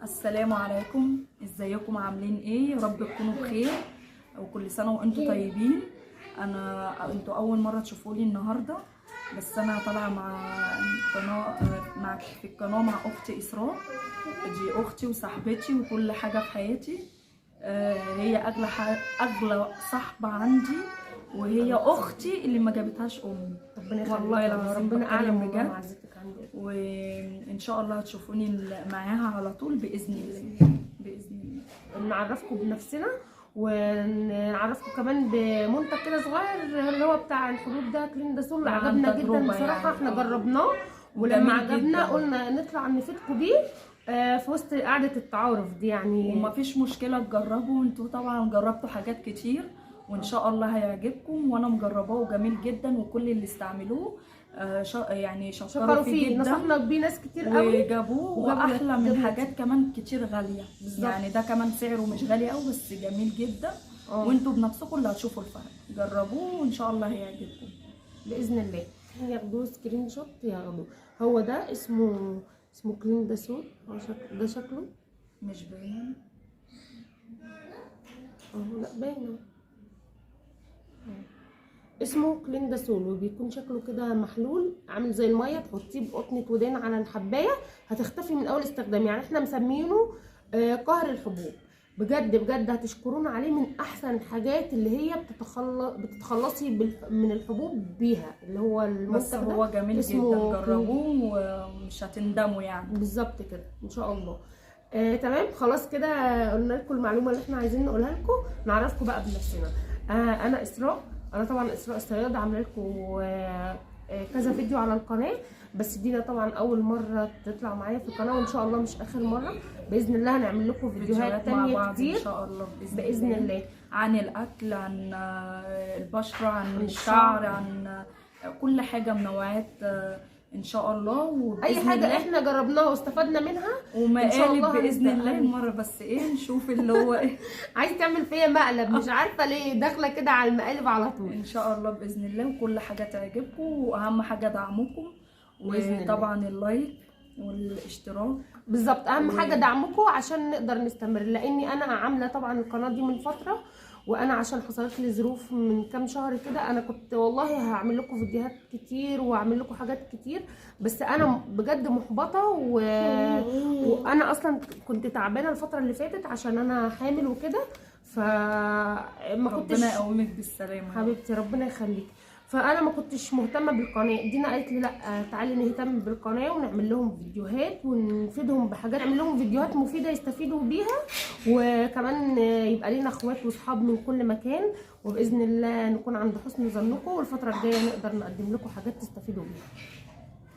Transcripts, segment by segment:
السلام عليكم، ازيكم؟ عاملين ايه؟ يا رب تكونوا بخير وكل سنة وانتم طيبين. انتوا اول مرة تشوفوني النهاردة، بس انا طالعة مع قناة مع في القناة مع اختي اسراء. دي اختي وصاحبتي وكل حاجة في حياتي. هي اغلى صاحبة عندي، وهي اختي اللي ما جابتهاش امي. ربنا يخليك والله يا العظيم ربنا بتكلم اعلم والله بجد. معزتك عندي. وان شاء الله هتشوفوني معاها على طول باذن الله، باذن الله. نعرفكم بنفسنا ونعرفكم كمان بمنتج كده صغير اللي هو بتاع الحبوب ده، كلينداسول. عن عجبنا جدا تجربة بصراحة، يعني. احنا جربناه ولما جميل عجبنا جداً. قلنا نطلع نفيدكم بيه في وسط قعدة التعارف دي يعني. ومفيش مشكلة تجربوا، انتوا طبعا جربتوا حاجات كتير وان شاء الله هيعجبكم، وانا مجرباه وجميل جدا، وكل اللي استعملوه يعني شكروا شكروا فيه فيه، جدا نصحنا بيه ناس كتير قوي وجابوه، وجابوا واحلى من جابوا حاجات كمان كتير غالية. بالظبط. يعني ده كمان سعره مش غالي قوي بس جميل جدا. وانتوا بنفسكم اللي هتشوفوا الفرق، جربوه وان شاء الله هيعجبكم باذن الله. ياخدوه screenshot ياخدوه. هو ده اسمه كلينداسول. هو ده شكله مش باين. اهو، لا باين اهو. اسمه كلينداسول وبيكون شكله كده محلول عامل زي المية، تحطيه بقطنه ودان على الحبايه هتختفي من اول استخدام. يعني احنا مسمينه قهر الحبوب. بجد بجد هتشكرونا عليه، من احسن الحاجات اللي هي بتتخلصي من الحبوب بيها، اللي هو المنتج بس ده هو جميل اسمه جدا، جربوه ومش هتندموا يعني. بالظبط كده ان شاء الله. تمام خلاص كده قلنا لكم المعلومة اللي احنا عايزين نقولها لكم. نعرفكم بقى بنفسنا. انا اسراء، انا طبعا اسراء الصياد، عامله لكم كذا فيديو على القناة، بس دينا طبعا اول مرة تطلع معايا في القناة، وان شاء الله مش اخر مرة باذن الله. هنعمل لكم فيديوهات مع تانية بعض ان كتير شاء الله باذن, باذن الله، عن الاكل، عن البشرة، عن عن الشعر، عن كل حاجة منوعات ان شاء الله. وبإذن اي حاجة الله احنا جربناها واستفدنا منها إن شاء ومقالب الله باذن هنبدأ. الله المرة، بس ايه نشوف اللي هو ايه. عايز تعمل فيا مقلب مش عارفه ليه داخله كده على المقالب على طول. ان شاء الله باذن الله، وكل حاجة تعجبكم، واهم حاجة دعمكم، بإذن الله. وطبعا ال like والاشتراك. بالظبط، اهم حاجة دعمكم عشان نقدر نستمر، لاني انا عامله طبعا القناة دي من فترة، وانا عشان حصلت لي ظروف من كام شهر كده، انا كنت والله هعمل لكم فيديوهات كتير واعمل لكم حاجات كتير، بس انا بجد محبطة وانا اصلا كنت تعبانة الفترة اللي فاتت عشان انا حامل وكده، فما كنتش. ربنا يقومك بالسلامة حبيبتي ربنا يخليك. فانا ما كنتش مهتمة بالقناة. دينا قالت لي لا تعالي نهتم بالقناة ونعمل لهم فيديوهات ونفيدهم بحاجات، نعمل لهم فيديوهات مفيدة يستفيدوا بيها، وكمان يبقى لنا اخوات واصحاب من كل مكان، وباذن الله نكون عند حسن ظنكم، والفترة الجاية نقدر نقدم لكم حاجات تستفيدوا بيها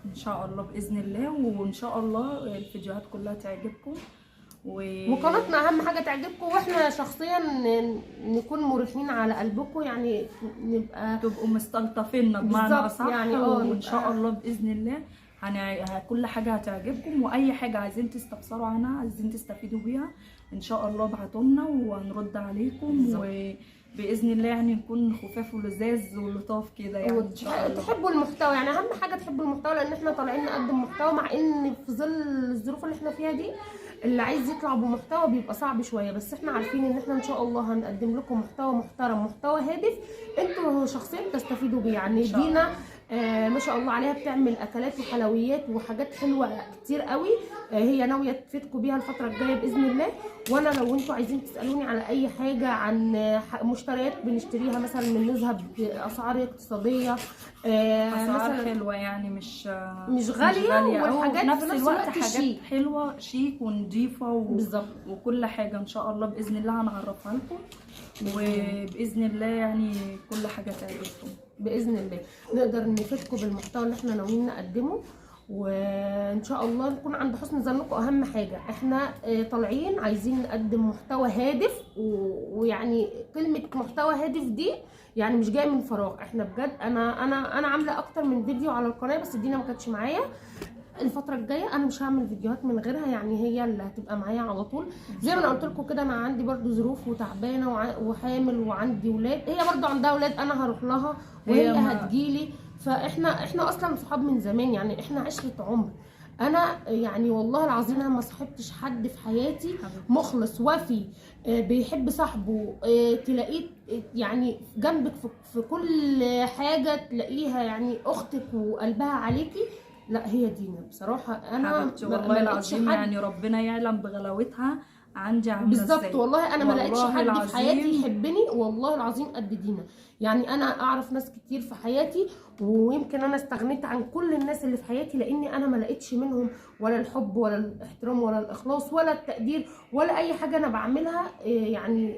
ان شاء الله باذن الله. وان شاء الله الفيديوهات كلها تعجبكم وقناتنا اهم حاجة تعجبكم، واحنا شخصيا نكون مريحين على قلبكم، يعني نبقى تبقوا مستلطفيننا بمعنى بالظبط اصح يعني، وان شاء الله باذن الله كل حاجة هتعجبكم، واي حاجة عايزين تستفسروا عنها، عايزين تستفيدوا بيها، ان شاء الله ابعتوا لنا وهنرد عليكم. بالظبط. وباذن الله يعني نكون خفاف ولذاذ ولطاف كده يعني ان شاء الله. تحبوا المحتوى، يعني اهم حاجة تحبوا المحتوى، لان احنا طالعين نقدم محتوى، مع ان في ظل الظروف اللي احنا فيها دي اللي عايز يطلع بمحتوى بيبقى صعب شوية، بس احنا عارفين ان احنا ان شاء الله هنقدم لكم محتوى محترم، محتوى هادف انتوا شخصيا تستفيدوا بيه. يعني إن شاء الله. دينا ما شاء الله عليها بتعمل اكلات وحلويات وحاجات حلوة كتير قوي، هي ناوية تفيدكم بيها الفترة الجاية باذن الله. وانا لو انتوا عايزين تسالوني على اي حاجة عن مشتريات بنشتريها مثلا من نزهه باسعار اقتصادية، اسعار مثلا حلوة يعني مش مش غالية، والحاجات وفي نفس في نفس الوقت الوقت حاجات شيك. حلوة شيك ونضيفه بالظبط. وكل حاجة ان شاء الله باذن الله هنعرفها لكم، وباذن الله يعني كل حاجة تعجبكم باذن الله نقدر نفيدكم بالمحتوى اللي احنا ناويين نقدمه، وان شاء الله نكون عند حسن ظنكم. اهم حاجة احنا طالعين عايزين نقدم محتوى هادف، ويعني كلمة محتوى هادف دي يعني مش جاية من فراغ، احنا بجد انا عامله اكتر من فيديو على القناة، بس دينا ما كانتش معايا. الفترة الجاية انا مش هعمل فيديوهات من غيرها، يعني هي اللي هتبقى معايا على طول. زي ما انا قلت لكم كده، انا عندي برضو ظروف وتعبانه وحامل وعندي ولاد، هي برضو عندها ولاد، انا هروح لها وهي هتجيلي. فاحنا اصلا صحاب من زمان، يعني احنا عشرة عمر. انا يعني والله العظيم انا ما صاحبتش حد في حياتي مخلص وفي، بيحب صاحبه، تلاقيه يعني جنبك في كل حاجة، تلاقيها يعني اختك وقلبها عليكي. لا هي دينا بصراحة، انا حبيبتي والله العظيم يعني ربنا يعلم بغلاوتها عندي عامله ازاي بالظبط. والله انا ما لقيتش حد في حياتي يحبني والله العظيم قد دينا. يعني انا اعرف ناس كتير في حياتي، ويمكن انا استغنيت عن كل الناس اللي في حياتي، لاني انا ما لقيتش منهم ولا الحب ولا الاحترام ولا الاخلاص ولا التقدير ولا اي حاجة انا بعملها يعني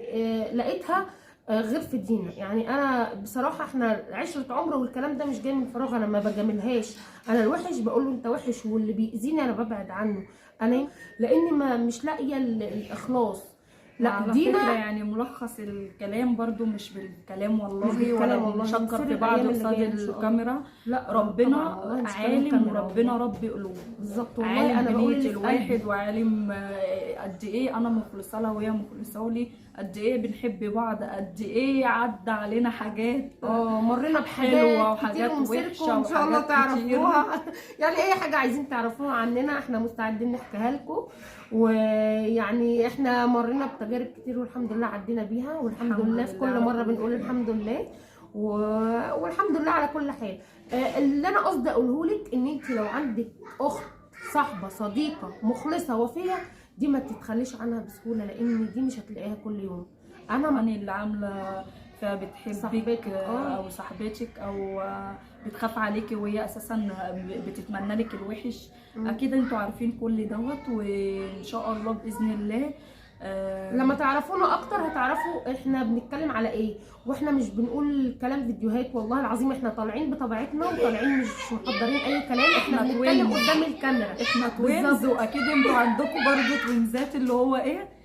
لقيتها غير في دينا. يعني انا بصراحة احنا عشرة عمر، والكلام ده مش جاي من فراغ، انا ما بجاملهاش. انا الوحش بقول له انت وحش، واللي بيأذيني انا ببعد عنه، انا لاني ما مش لاقيه الاخلاص. لا على دينا فكرة يعني ملخص الكلام برضو مش بالكلام والله، مش بالكلام ولا والله، بنشكر في بعض قصاد الكاميرا. لا ربنا عالم، وربنا رب قلوب. بالظبط والله انا بقول اللي في الواحد، وعالم قد ايه انا مخلصة لها وهي مخلصة لي، قد ايه بنحب بعض، قد ايه عدى علينا حاجات، مرينا بحاجات وحاجات وحشة، وان شاء الله تعرفوها. يعني اي حاجة عايزين تعرفوها عننا احنا مستعدين نحكيها لكم. ويعني احنا مرينا بتجارب كتير والحمد لله عدينا بيها، والحمد لله في كل مرة بنقول الحمد لله، والحمد لله على كل حال. اللي انا قصدي اقوله لك ان انت لو عندك اخت صاحبه صديقه مخلصة وفيه، دي ما تتخليش عنها بسهولة، لان دي مش هتلاقيها كل يوم. انا اللي عامله فبتحبك او صاحبتك او بتخاف عليكي وهي اساسا بتتمنى لك الوحش. اكيد انتوا عارفين كل دوت، وان شاء الله باذن الله لما تعرفونا اكتر هتعرفوا احنا بنتكلم على ايه، واحنا مش بنقول كلام فيديوهات والله العظيم، احنا طالعين بطبيعتنا وطالعين مش محضرين اي كلام، احنا بنتكلم قدام الكاميرا. احنا twins، واكيد انتوا عندكم برضو twins ات اللي هو ايه،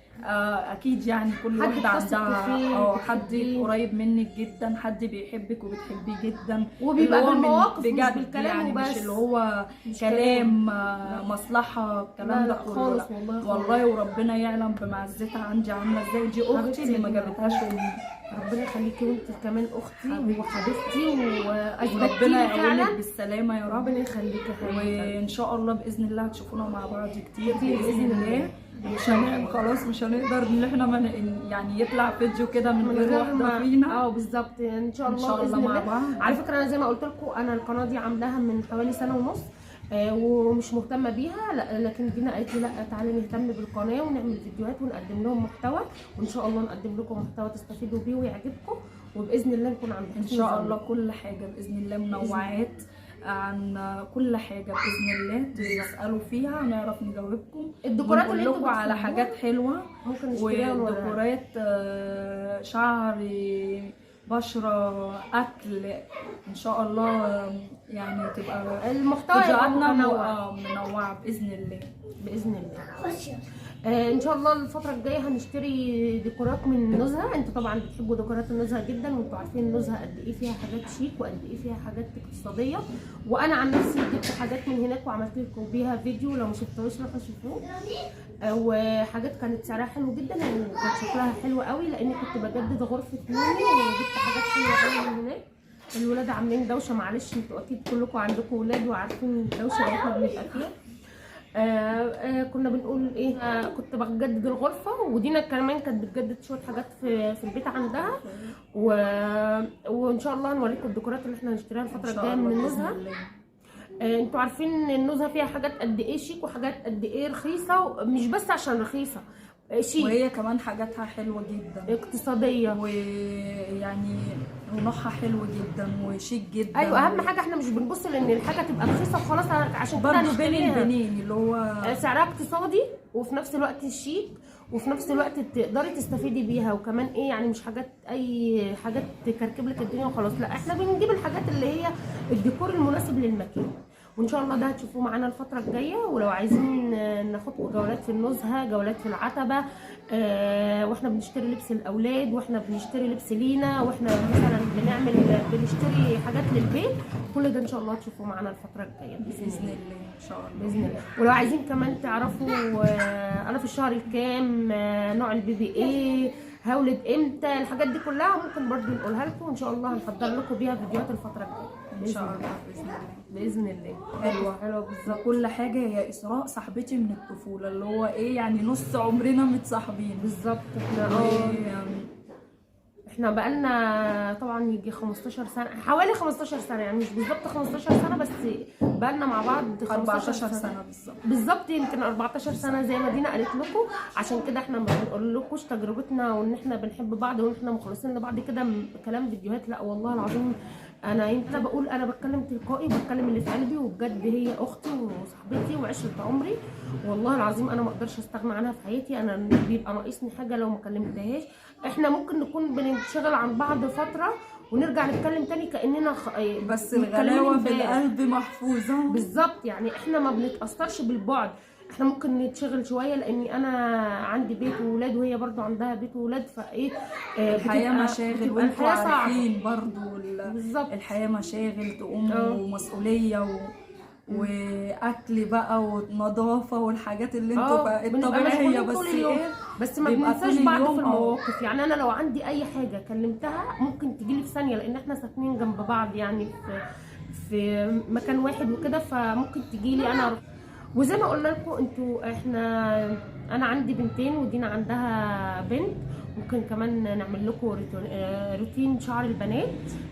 اكيد يعني كل واحدة عندها حد قريب منك جدا، حد بيحبك وبتحبيه جدا، وبيبقى بالمواقف مش بالكلام يعني، وبس، مش اللي هو مش كلام مصلحة الكلام ده كله خالص والله, والله وربنا يعلم بمعزتها عندي عامله ازاي. دي اختي اللي ما جابتهاش امي، ربنا يخليكي، وانت كمان اختي وحبيبتي واثبتي ربنا يقومك بالسلامة يا رب، ربنا يخليكي يا حبيبتي. وان شاء الله باذن الله هتشوفونا مع بعض كتير باذن الله. مش خلاص مش هنقدر ان احنا يعني يطلع فيديو كده من غير واحدة فينا. بالظبط ان شاء الله، ان شاء الله مع بعض. على فكرة انا زي ما قلت لكم انا القناة دي عاملاها من حوالي 1.5 سنة، ومش مهتمة بيها، لكن دينا قالت لي لا تعالي نهتم بالقناة ونعمل فيديوهات ونقدم لهم محتوى، وان شاء الله نقدم لكم محتوى تستفيدوا بيه ويعجبكم، وباذن الله نكون عند ان شاء الله كل حاجة باذن الله، منوعات عن كل حاجة باذن الله تسالوا فيها نعرف نجاوبكم. الديكورات اللي انتوا على حاجات حلوة ممكن نشتريها، وديكورات شعر، بشره، اكل، ان شاء الله يعني تبقى المحتوى فيديوهاتنا منوعة باذن الله. باذن الله ان شاء الله الفترة الجاية هنشتري ديكورات من نزهه. انتوا طبعا بتحبوا ديكورات النزهه جدا، وانتوا عارفين النزهه قد ايه فيها حاجات شيك وقد ايه فيها حاجات اقتصادية، وانا عن نفسي جبت حاجات من هناك وعملت لكم بيها فيديو، لو ما شفتوش روحوا شوفوه. وحاجات كانت سعرها حلو جدا وكانت شكلها حلو قوي، لان كنت بجدد غرفة نومي وجبت حاجات حلوة قوي من هناك. الولاد عاملين دوشه، معلش انتوا اكيد كلكم عندكم ولاد وعارفين الدوشة اللي احنا بنبقى فيها. كنا بنقول ايه، كنت بجدد الغرفة، ودينا كمان كانت بتجدد شوية حاجات في البيت عندها، وان شاء الله هنوريكم الديكورات اللي احنا هنشتريها الفترة الجاية من النزهه. انتوا عارفين النزهه فيها حاجات قد ايه شيك وحاجات قد ايه رخيصة، مش بس عشان رخيصة شيك، وهي كمان حاجاتها حلوة جدا، اقتصادية، ويعني ونوعها حلو جدا وشيك جدا. ايوه اهم حاجة احنا مش بنبص لان الحاجة تبقى رخيصة وخلاص، عشان كده برضه بين البنين اللي هو سعرها اقتصادي وفي نفس الوقت شيك، وفي نفس الوقت تقدري تستفيدي بيها، وكمان ايه يعني مش حاجات اي حاجات تكركب لك الدنيا وخلاص، لا احنا بنجيب الحاجات اللي هي الديكور المناسب للمكان. وان شاء الله ده هتشوفوه معانا الفترة الجاية. ولو عايزين ناخدكم جولات في النزهه، جولات في العتبة، واحنا بنشتري لبس الاولاد، واحنا بنشتري لبس لينا، واحنا مثلا بنشتري حاجات للبيت، كل ده ان شاء الله هتشوفوه معانا الفترة الجاية باذن الله. ان شاء الله باذن الله. ولو عايزين كمان تعرفوا انا في الشهر الكام، نوع البيبي ايه، هولد امتى، الحاجات دي كلها ممكن برضو نقولها لكم، وان شاء الله هنحضر لكم بيها فيديوهات الفترة الجاية ان شاء الله باذن الله. باذن الله. حلوة. حلوة بالظبط. كل حاجة. يا اسراء صاحبتي من الطفولة، اللي هو ايه يعني نص عمرنا متصاحبين. بالظبط. احنا احنا بقالنا طبعا يجي 15 سنة، حوالي 15 سنة، يعني مش بالظبط 15 سنة، بس بقالنا مع بعض 15 14 سنة سنة بالظبط. بالظبط، يمكن 14 سنة زي ما دينا قالت لكم. عشان كده احنا ما بنقول لكوش تجربتنا وان احنا بنحب بعض وان احنا مخلصين لبعض كده كلام فيديوهات، لا والله العظيم. انا يمكن بقول انا بتكلم تلقائي، بتكلم اللي في قلبي، وبجد هي اختي وصاحبتي وعشرة عمري، والله العظيم انا ما اقدرش استغنى عنها في حياتي. انا بيبقى ناقصني حاجة لو ما كلمتهاش. احنا ممكن نكون بننشغل عن بعض فترة ونرجع نتكلم تاني كاننا بس متكلمين الغلاوه في امبارح. القلب محفوظة. بالظبط، يعني احنا ما بنتاثرش بالبعد. احنا ممكن نتشغل شوية لاني انا عندي بيت وولاد وهي برضو عندها بيت وولاد، فايه الحياة مشاغل، بتبقى وانتوا الحياة صعبة. عارفين برضو بالظبط. الحياة مشاغل، تقوم ومسؤولية واكل بقى ونظافه والحاجات اللي انتوا بنبقى الطبيعية، مشغولين بس طول اليوم. ايه بس ما بيبقى بننساش طول بعض اليوم، في المواقف. يعني انا لو عندي اي حاجة كلمتها ممكن تجيلي في ثانية، لان احنا ساكنين جنب بعض يعني في مكان واحد وكده، فممكن تجيلي انا أروح. وزي ما قلنا لكم انتوا، انا عندي بنتين ودينا عندها بنت، ممكن كمان نعمل لكم روتين شعر البنات.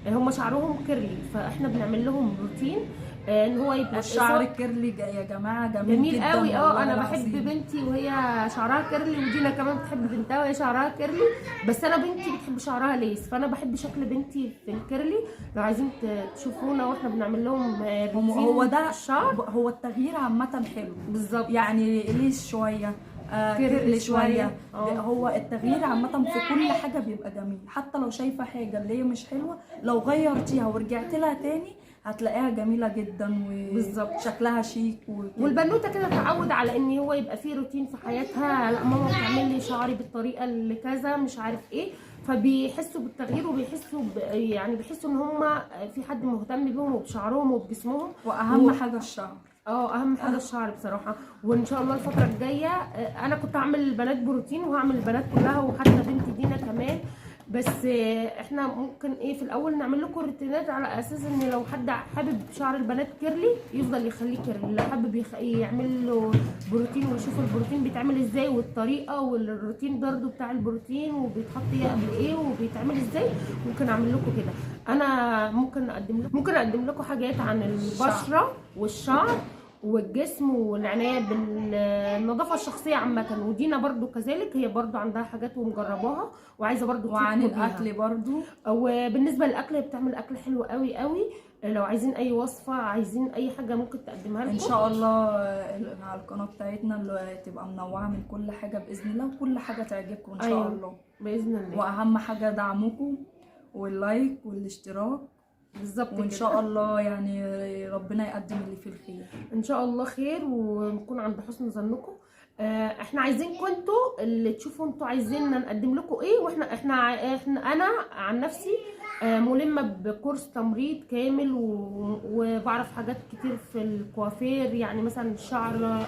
هم شعرهم curly، فاحنا بنعمل لهم روتين ان هو يبقى والشعر ال curly يا جماعة جميل, جميل جدا قوي. والله انا بحب العظيم. بنتي وهي شعرها curly، ودينا كمان بتحب بنتها وهي شعرها curly، بس انا بنتي بتحب شعرها lisse، فانا بحب شكل بنتي في ال curly. لو عايزين تشوفونا واحنا بنعمل لهم روتين هو ده الشعر. هو التغيير عامة حلو. بالظبط. يعني lisse شوية، curly curly شوية. شوية. هو التغيير عامة في كل حاجة بيبقى جميل، حتى لو شايفه حاجة اللي هي مش حلوة لو غيرتيها ورجعت لها تاني هتلاقيها جميلة جدا. بالظبط. وشكلها شيك وكده. والبنوته كده تعود على ان هو يبقى فيه روتين في حياتها، لا ماما بتعمل لي شعري بالطريقة اللي كذا مش عارف ايه، فبيحسوا بالتغيير وبيحسوا يعني بيحسوا ان هم في حد مهتم بيهم وبشعرهم وبجسمهم. واهم حاجة الشعر. اهم حاجة الشعر بصراحة. وان شاء الله الفترة الجاية انا كنت هعمل البنات بروتين وهعمل البنات كلها وحتى بنت دينا كمان، بس احنا ممكن ايه في الاول نعمل لكم روتينات على اساس ان لو حد حابب شعر البنات curly يفضل يخليه curly، اللي حابب يعمل له بروتين ويشوف البروتين بيتعمل ازاي والطريقة والروتين برده بتاع البروتين وبيتحط ايه قبل ايه وبيتعمل ازاي، ممكن اعمل لكم كده. انا ممكن اقدم لكم حاجات عن البشرة والشعر والجسم والعناية بالنظافة الشخصية عامة، ودينا برضو كذلك، هي برضو عندها حاجات ومجرباها وعايزه برضو وعن تفيدكم بيها. الاكل برضو. وبالنسبة للاكل هي بتعمل اكل حلو قوي قوي، لو عايزين اي وصفه، عايزين اي حاجة ممكن تقدمها لكم ان شاء الله على القناة بتاعتنا اللي تبقى منوعة من كل حاجة باذن الله، وكل حاجة تعجبكم ان شاء الله باذن الله. واهم حاجة دعمكم وال like والاشتراك. بالظبط وان كده. شاء الله يعني ربنا يقدم اللي فيه الخير. ان شاء الله خير، ونكون عند حسن ظنكم. احنا عايزينكم انتوا اللي تشوفوا انتوا عايزيننا نقدم لكم ايه، واحنا احنا احنا انا عن نفسي ملمه بكورس تمريض كامل وبعرف حاجات كتير في الكوافير، يعني مثلا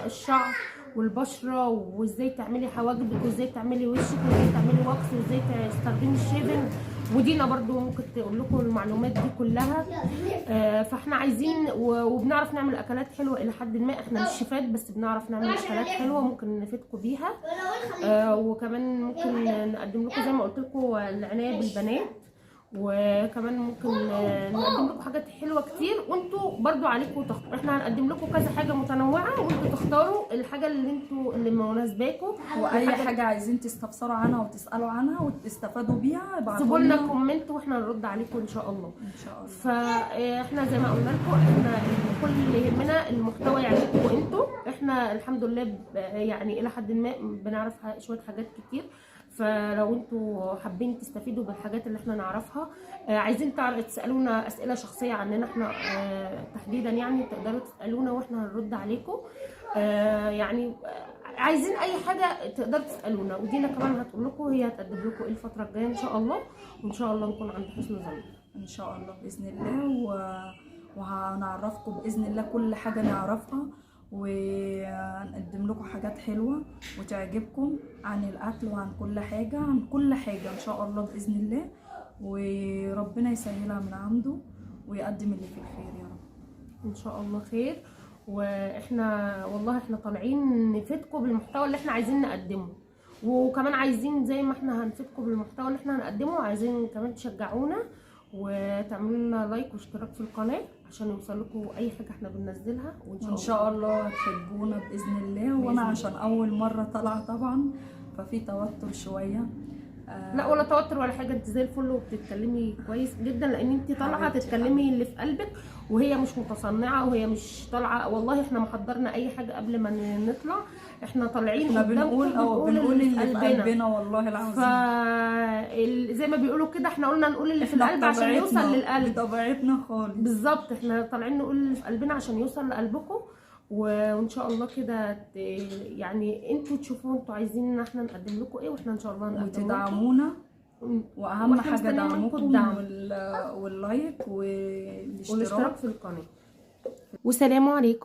الشعر والبشره، وازاي تعملي حواجبك، وازاي تعملي وشك، وازاي تعملي wax، وازاي تستخدمي ال shaving، ودينا برضو ممكن تقول لكم المعلومات دي كلها. فاحنا عايزين وبنعرف نعمل اكلات حلوة الى حد ما، احنا مش شيفات بس بنعرف نعمل اكلات حلوة ممكن نفيدكم بيها. وكمان ممكن نقدم لكم زي ما قلت لكم العناية بالبنات، وكمان ممكن نقدم لكم حاجات حلوة كتير، وانتوا برضو عليكم تختاروا. احنا هنقدم لكم كذا حاجة متنوعة وانتوا تختاروا الحاجة اللي انتوا اللي مناسباكم، واي حاجة عايزين تستفسروا عنها وتسالوا عنها وتستفادوا بيها ابعتوا سيبوا لنا comment واحنا نرد عليكم ان شاء الله. ان شاء الله. فاحنا زي ما قلنا لكم احنا كل اللي يهمنا المحتوى يعجبكم انتوا. احنا الحمد لله يعني الى حد ما بنعرف شوية حاجات كتير، فلو انتوا حابين تستفيدوا بالحاجات اللي احنا نعرفها، عايزين تسالونا اسئلة شخصية عننا احنا تحديدا، يعني تقدروا تسالونا واحنا هنرد عليكم. يعني عايزين اي حاجة تقدروا تسالونا، ودينا كمان هتقول لكم هي هتقدم لكم ايه الفترة الجاية ان شاء الله، وان شاء الله نكون عند حسن ظن ان شاء الله باذن الله. وهنعرفكم باذن الله كل حاجة نعرفها، ونقدم لكم حاجات حلوة وتعجبكم عن الاكل وعن كل حاجة، عن كل حاجة ان شاء الله باذن الله، وربنا يسهلها من عنده. ويقدم اللي في الخير يا رب. ان شاء الله خير. واحنا والله احنا طالعين نفيدكم بالمحتوى اللي احنا عايزين نقدمه، وكمان عايزين زي ما احنا هنفيدكم بالمحتوى اللي احنا هنقدمه، عايزين كمان تشجعونا وتعملوا لنا like واشتراك في القناة عشان يوصل لكم اي حاجة احنا بننزلها. وان شاء الله هتحبونا باذن الله. وانا عشان اول مرة طالعه طبعا ففي توتر شوية. لا ولا توتر ولا حاجة، انت زي الفل وبتتكلمي كويس جدا، لان انت طالعه تتكلمي اللي في قلبك، وهي مش متصنعه وهي مش طالعه. والله احنا ما حضرنا اي حاجة قبل ما نطلع، احنا طالعين احنا بنقول اللي في قلبنا والله العظيم. زي ما بيقولوا كده، احنا قلنا نقول اللي في القلب عشان يوصل للقلب. بطبيعتنا خالص بالظبط، احنا طالعين نقول اللي في قلبنا عشان يوصل لقلبكم. وان شاء الله كده يعني انتوا تشوفوا انتوا عايزين ان احنا نقدم لكم ايه، واحنا ان شاء الله نقدم لكم وتدعمونا. واهم حاجة دعمكم وال like والاشتراك في القناة. وسلام عليكم.